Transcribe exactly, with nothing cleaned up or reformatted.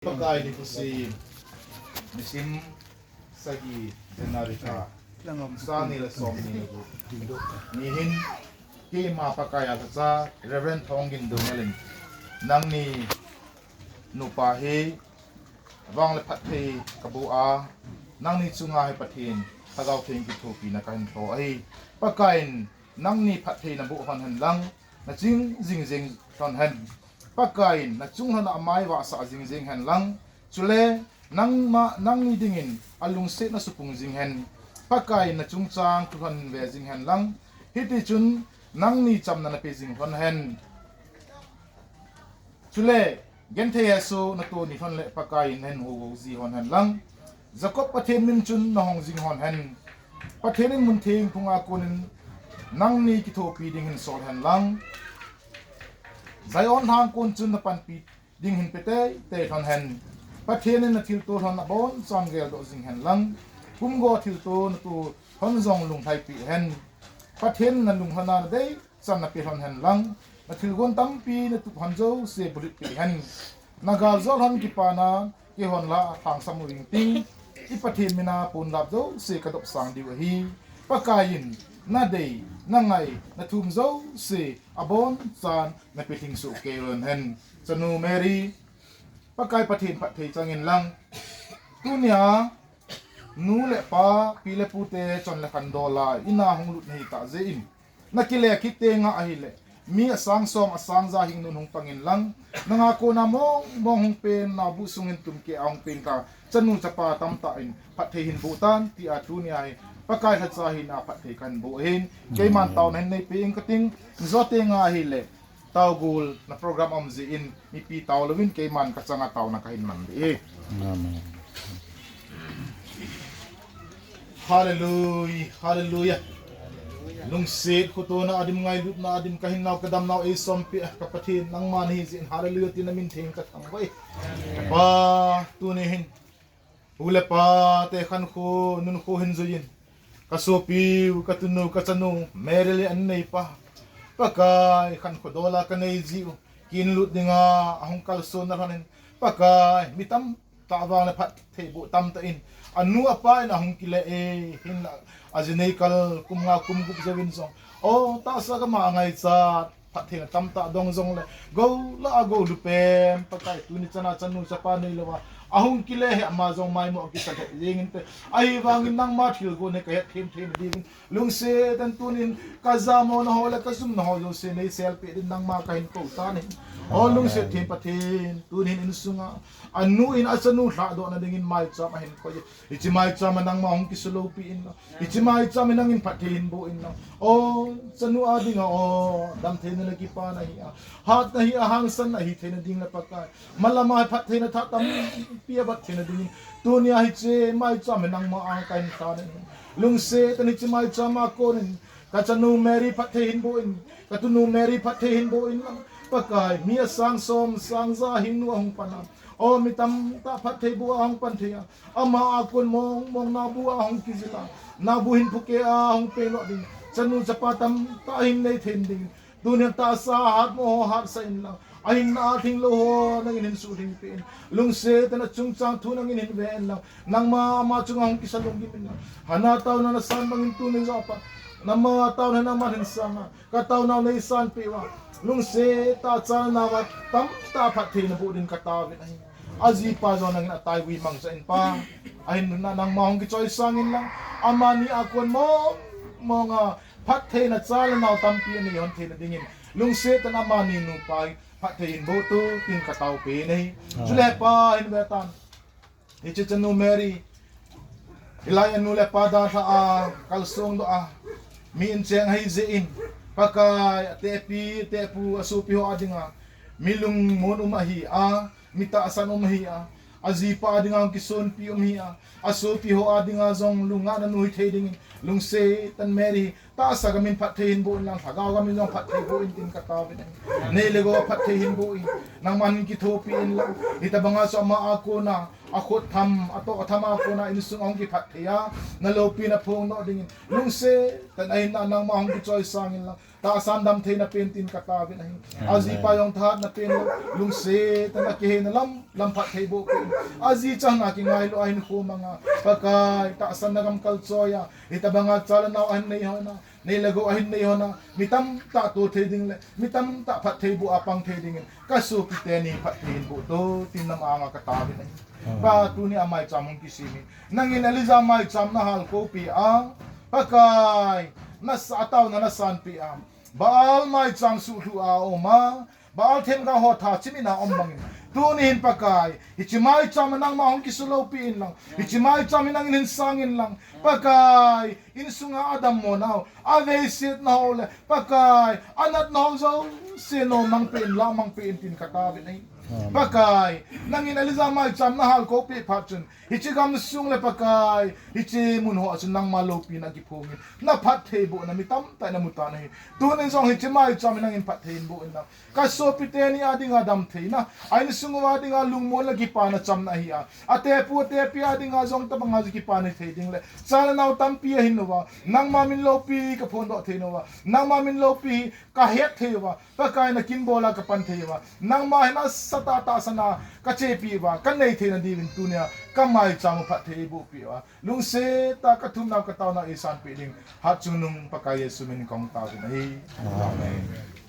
Pakai ni kusi, nisim sagi January ka, sang ni le som ni le gup ni hin, keima Pakai a lhacha Reverend Thongin Dungalin, nangni nupa hi vang le phatthei kaboh a, nangni chunga hi Pathen Lhagao Theng kithopina kahin thou ahi. Pakaiyin nangni phatthei naboh lhon hen lang, naching jingjing lhon hen. Pakaiyin nachung lhon a amai vahsah jingjing hen lang. Chule nangma, nangni dingin alungsetna supung jing hen. Pakaiyin nachungchang thu lhon ve jing hen lang. Hiti chun nangni chamna nape jing lhon hen. Chule, genthei hesoh natoh ni lhon le Pakaiyin nahin houji lhon hen lang. Jacob Pathen min chun nahong jing lhon hen. Pathen in mun theng phunga konin nangni kithopi ding hin sol hen lang. Zion lhang kon chun napanpi ding hin pe teitei lhon hen. Pathen in nathilto lhon abonchan geldoh jing hen lang. Kumgo thilto natoh lhon jong lunglhaipi hen. Pathen in nalung lhon a nadei chan nape lhon hen lang, nathilgon tampi natup lhon jouse bulhit peh hen. Nagal jol lhon kipana, keihon lah a lhangsam u ingting, i Pathen mina ponlap jouse kadopsang diu ahi. Pakaiyin nadei, nangai, nathum jouse abonchan nape lhingsoh kei lhon hen. Chanu Mary, Pakai Pathen phatthei chang in lang. Tunia nu le pa, pi le pute chon le khan dola in a hung lut nahi tah jeh in, nakile kit teng ahile, mi asang som asang ja hing nun hung pang in lang, nanga kona mong mong hung pen, naobu sung hin tumkeh a hung pen ka chanu chapa tamtah in phatthei hin boh tan, tia tunia hi Pakai lhacha hina phatthei kahin boh ahin. Keiman taona hin neipe ing kating, jo teng ahile, taogol na program um jeh in, mipi tao louvin keiman kachanga taona kahin man ding ahi. Amen. Hallelujah, hallelujah. Lungset khotona a dim, ngailutna a dim, kahinnau kadamnau eisompeh a ka Pathen nangma nahi jeh in, hallelujah tin namin theng kathangvah e. Pa, tuni hin u le pa te khankho, nunkho hin jui in, ka sopiu, ka tunu, ka chanu, Mary le an neipa, Pakai, khankho dola ka nei jiu, kin lut dinga ahung kalson na lhon in, Pakai, mi tamtah vang le phatthei boh tamtah in, anu apa in ahung kile e, hinla aji nei kal kum nga kum gup jouvin jong, o, tahsa gam a ngaichat phattheina tamtah dong jongle, gou lah a gou lhu pen, Pakai, tuni chana chanu chapa neilouva ahung kile hi, ama jong maimo a kisa lheh jeng inte. Ahivangin nangma thilgon hi kahet them theina dingin, lungset tah in tunin kajamona ho le kajumna ho jouse neiselpeh din nangma kahin kou tan ahi. O lungset them Pathen, tunin insunga anu in achanu lhahdohna dingin maicham ahin koi e. Hiche maicham a nangma hung kisulou peh in lang. Hiche maicham hi nangin phatthei hin boh in lang. O, chanu a dinga, o, damtheina le kipana hi a, hatna hi a, hangsanna hi theina ding le Pakai, malam a phattheina thah tampi avat theina dingin, tunia hiche maicham hi nangma a kahin tan ahi. Lungset tah in hiche maicham a konin, ka chanu Mary phatthei hin boh in, ka tunu Mary phatthei hin boh in lang. Pakai, mi asang som sang ja hing nu ahung pan a, o, mi tamtah phatthei boh a ahung pan thei a, ama a kon mong mong naobu a hung kijil a, naobu hin phuke a hung peng lou ding, chanu chapa tamtah hin nei thei ding, tunin tahsa hatmo ho hatsah in lang, ahinna a lhinglou ho nangin hin suhlhing peh in, lungset tah in achungchang thu nangin hin ve in lang, nangma ama chunga hung kisa lunggim in lang, Hannah taona nasan bangin tuni jong pa, nangma taona hi nangman hin sang a, ka taonau neisanpeh uva, lungset tah a chanu a tamtah phattheina boh din kataovin ahi. Ajipa jong nangin ataigui mangcha in pa, ahinna nangma hung kichoisang in lang, amani a kon mong mong a phattheina cha le nao tampi anei lhon theina dingin, lungset tah in amani nupa hi phatthei hin boh tou tin kataopen ahi. Chule pa hin ve tan. Hiche chanu Mary, hilai a nu le pa dalha a, kalsong doh a, mi in cheng ahi jeh in, Pakai, atepi, atepu, asopi ho a dinga mi lungmon um ahi a, mi tahsan um ahi a, ajipa a dinga kisonpi um ahi a, asopi ho a dinga jong lungngahna nu hithei dingin, lungset tah in Mary, tahsa gam in phatthei hin boh in lang, lhagao gam in jong phatthei boh in tin kataovin ahi. Nei le gou a phatthei hin boh in, nangman hin kithopi in lang, hitobanga chu ama a kona, akhut tham, atoh tham a kona insung ahung kiphatthei a, naloupina phongdoh dingin, lungset tah in ahinna nangma hung kichoisang in lang, tahsan damtheina pen tin kataovin ahi. Ajipa jong thahatna pen, lungset tah in akiheina lam, lam phattheiboh pen. Aji chang a kingailu a hinkho manga, Pakai, tahsanna gamkal choi a, hitabanga cha le nao ahin nei hon a, nei le gou ahin nei hon a, mi tamtah toh thei ding le mi tamtah phattheiboh a pang thei dingin, kasopi teni phatthei hinboh toh, tin nam anga kataovin ahi. Pa, tuni a maicham hung kisem in, nangin Elijah maicham nahal koupi a, Pakai, nasa, ataona nasanpi a, Baal maicham suhlhu a um a, Baal themgao ho tha chimit a um bangin, tuni hin Pakai, hiche maicham nangma hung kisu loupi inlang, hiche maicham hi nangin hin sang inlang, Pakai, insunga adammo nau, aveisetna ho le, Pakai, anatna ho jouse nomang peh in, lamang peh in tin kataovin ahi. Pakai, nangin Elijah maicham nahal koupi phat chun, hiche gamsung le Pakai, hiche mun ho a chun nangma loupina kiphongin, naphattheibohna mi tamtah in amu tan ahi. Tunin jong hiche maicham hi nangin phatthei hinboh inlang, kasopi teni a dinga damtheina, a insung uva dinga lungmon le kipana chamna ahi a, atepu atepi a dinga jong tabanga kipana thei ding le, cha le nao tampi ahin uva, nangma min loupi kaphondoh thei nauva, nangma min loupi kahet thei uva, Pakai nakin bol a kapan thei uva, nangma hin asatah tahsan a kachepi uva, kanei theina diuvin tunia kamaicham u phatthei eibohpeh uva, lungset tah a kathumnau kataonau eisanpeh ding, Hatchungnung Pakai Jesu min in kahung taovin ahi. Amen.